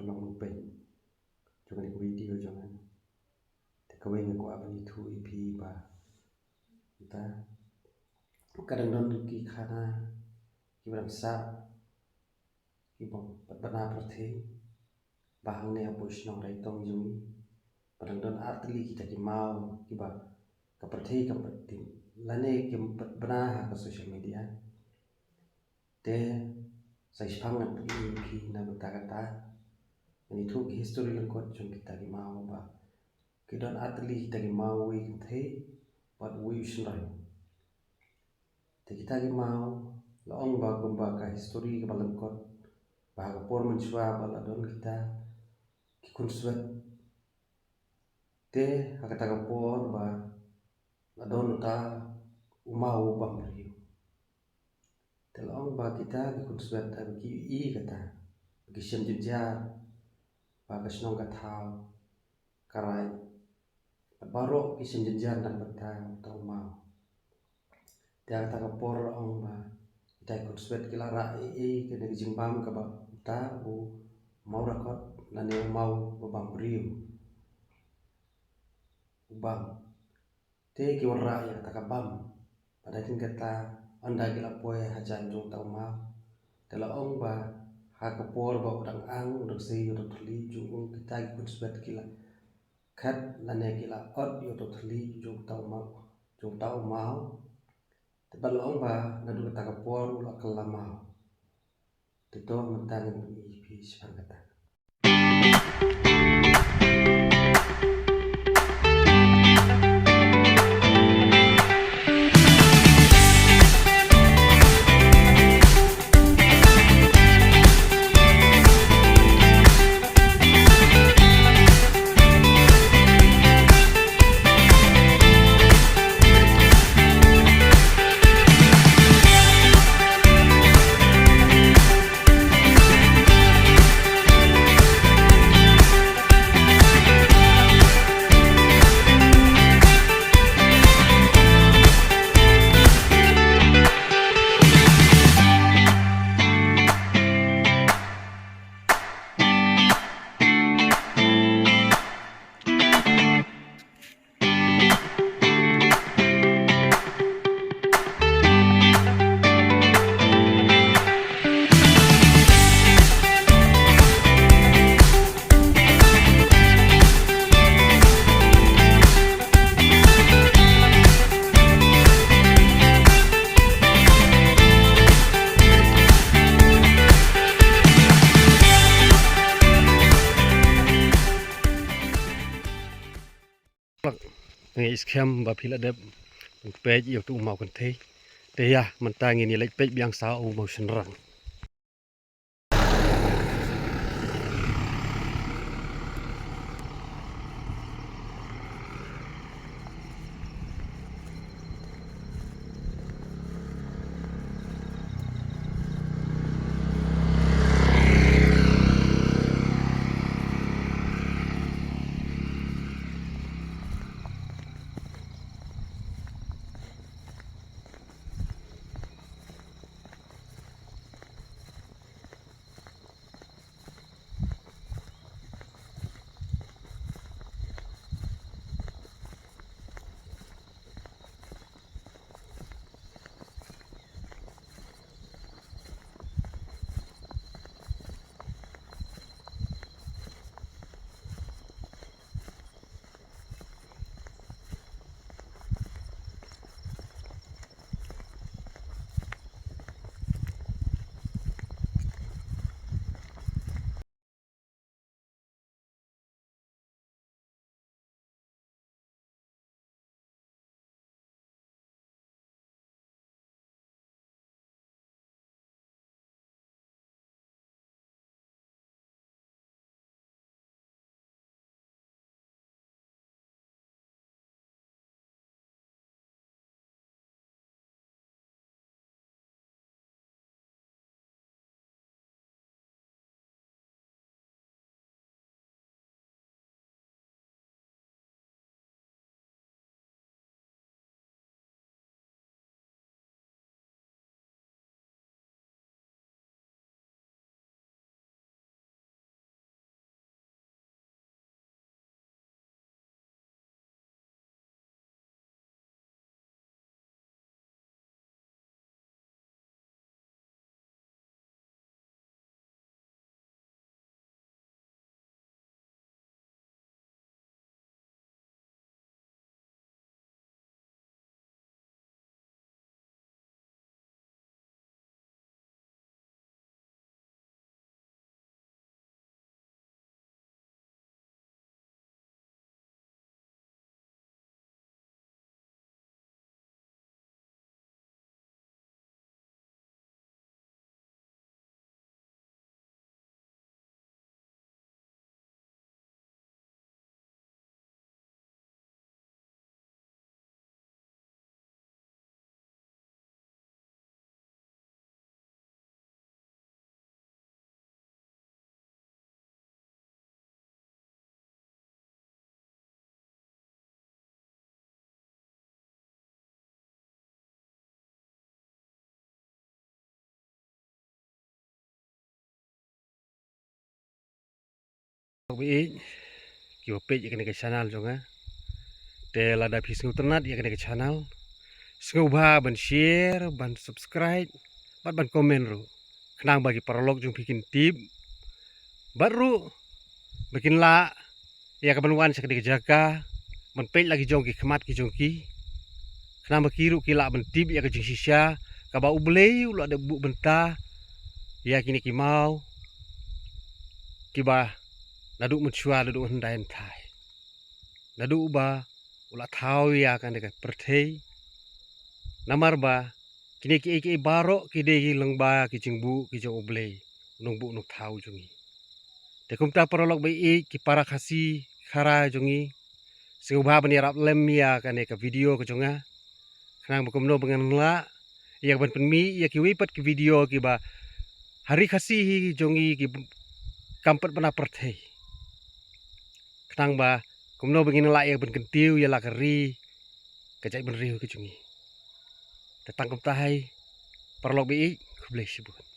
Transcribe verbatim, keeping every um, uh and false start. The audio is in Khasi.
long pyn jong kane ka video jong nga. Te kawei nga kwah ban ïathuh ïa phi ba mynta ka dang don ki khana kiba dang sah kiba pat bna pyrthei ba hangne hapoh shnong Raitong jong ngi ba dang don artylli kita ki maw kiba ka pyrthei kam pat tip lane kim pat bna ha ka social media. Te sa shiphang ngan pyni ïa phi na bynta kata. Ngan ïathuh ki history lyngkot jong kita ki maw ba ki don artylli kita ki maw, uwei kynthei bad uwei u shynrang. Te kita ki maw la ong ba kumba ka history kaba lyngkot ba ha ka por mynshuwa ba la don kita ki khun swet. Te ha kata ka por ba la don uta u maw u bam briew. Te la ong ba kita ki khun swet haba ki ïohi kata ba ki shem jynjar ba ka shnong ka thaw ka raid, bad baroh ki shem jynjar na ka bynta uta u maw. Te ha kata ka por la ong ba kita ki khun swet ki la rah ei ei kane ka jingbam kaba uta u maw rakot lane u maw ba bam briew u bam. Te ki wanrah ïa kata ka bam. Bad hadien kata ynda ki la poi hajan jong uta u maw, te la ong ba ha ka por ba u dang ang, u dang sei ïa uta u thylli jong u, kita ki khun swet ki la khat lane ki la ot ïa uta u thylli jong uta u maw, jong uta u maw. Te bad la ong ba naduh kata ka por u la kylla maw. Te to mynta ngan pyni ïa phi shaphang kata. Nga ngeit skhem ba phi la dep ban peit ïa utu u maw kynthei. Te ïa mynta ngin ïa leit peit biang sa u maw shynrang. Ba ïeit kiba peit ïa kane ka channel jong nga. Te lada phi sngewtynnat ïa kane ka channel, sngewbha ban share, ban subscribe bad ban comment ruh, khnang ba ki paralok jong phi kin tip bad ruh ba kin lah ïa ka ban wan sha kane ka jaka ban peit la ki jong ki khmat ki jong ki, khnang ba ki ruh ki lah ban tip ïa ka jingshisha kaba U Blei u la dep buh bynta ïa kine ki maw kiba naduh mynshuwa, naduh hyndai hynthai, naduh ba u la thaw ïa kane ka pyrthei. Namar ba kine kiei kiei baroh ki dei ki lyngba ki jingbuh ki jong U Blei, u nongbuh nongthaw jong ngi. Te kumta paralok ba ïeit, ki para Khasi Khara jong ngi, sngewbha ban ïarap lem ïa kane ka video ka jong nga, khnang ba kumno ba ngan lah ïa ban pynmih ïa kiwei pat ki video kiba ha ri Khasi hi jong ngi ki kam pat bna pyrthei, khnang ba kumno ba ngin lah ïa ban kyntiew ïa la ka ri ka jaitbynriew ka jong ngi. Te tang kumta hi paralok ba ïeit, khublei shibun.